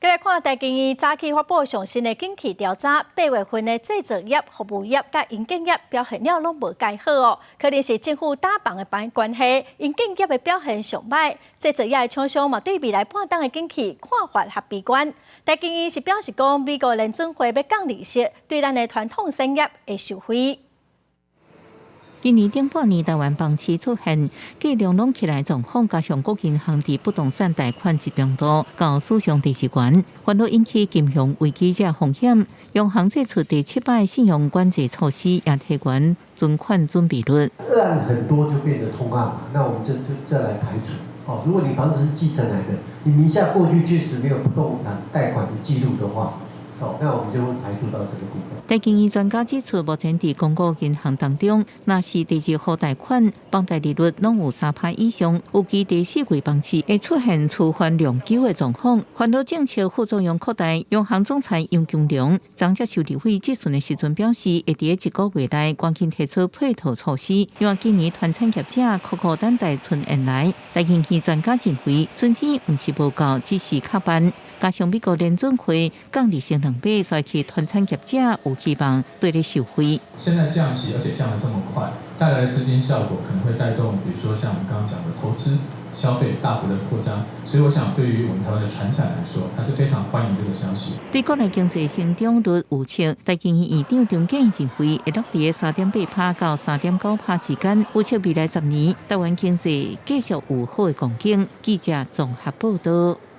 來看台經院早起發布上新的景氣調查，8月份的製造業、服務業佮營建業表現了攏無蓋好哦，可能是政府打房的關係，營建業的表現上䆀，製造業的廠商嘛對未來半冬的景氣看法較悲觀。台經院是表示講，美國聯準會欲降利息，對咱的傳統產業會受惠。今年頂半年，台灣房市出現價量攏起來狀況，加上各銀行佇不動產貸款集中度較史上第二懸，煩惱引起金融危機這風險。央行祭出第七擺信用管制措施，也提懸存款準備率。個案很多就變得通案嘛，那我們就再來排除。哦，如果你房子是繼承來的，你名下過去確實沒有不動產貸款的記錄的話，哦，那我們就會排除到這個部分。台經院專家指出，目前佇公股銀行當中，若是第二戶貸款，房貸利率攏有3趴以上，預期第四季房市會出現趨緩量縮的狀況。煩惱政策副作用擴大，央行總裁楊金龍昨接受立委質詢的時陣表示，會佇一個月內趕緊提出配套措施，因為今年傳產業者苦苦等待春燕來。台經院專家認為，春天毋是無到，只是較慢。加上美國聯準會降利息兩碼，所以傳產業者有希望綴咧受惠。現在降息，而且降得這麼快，帶來的資金效果可能會帶動，比如說像我們剛剛講的投資、消費大幅的擴張。所以我想，對於我們台灣的傳產來說，它是非常歡迎這個消息。對國內經濟成長率預測，台經院院長張建義認為會落佇3.8趴到3.9趴之間。預測未來10年，台灣經濟繼續有好的光景。記者綜合報道。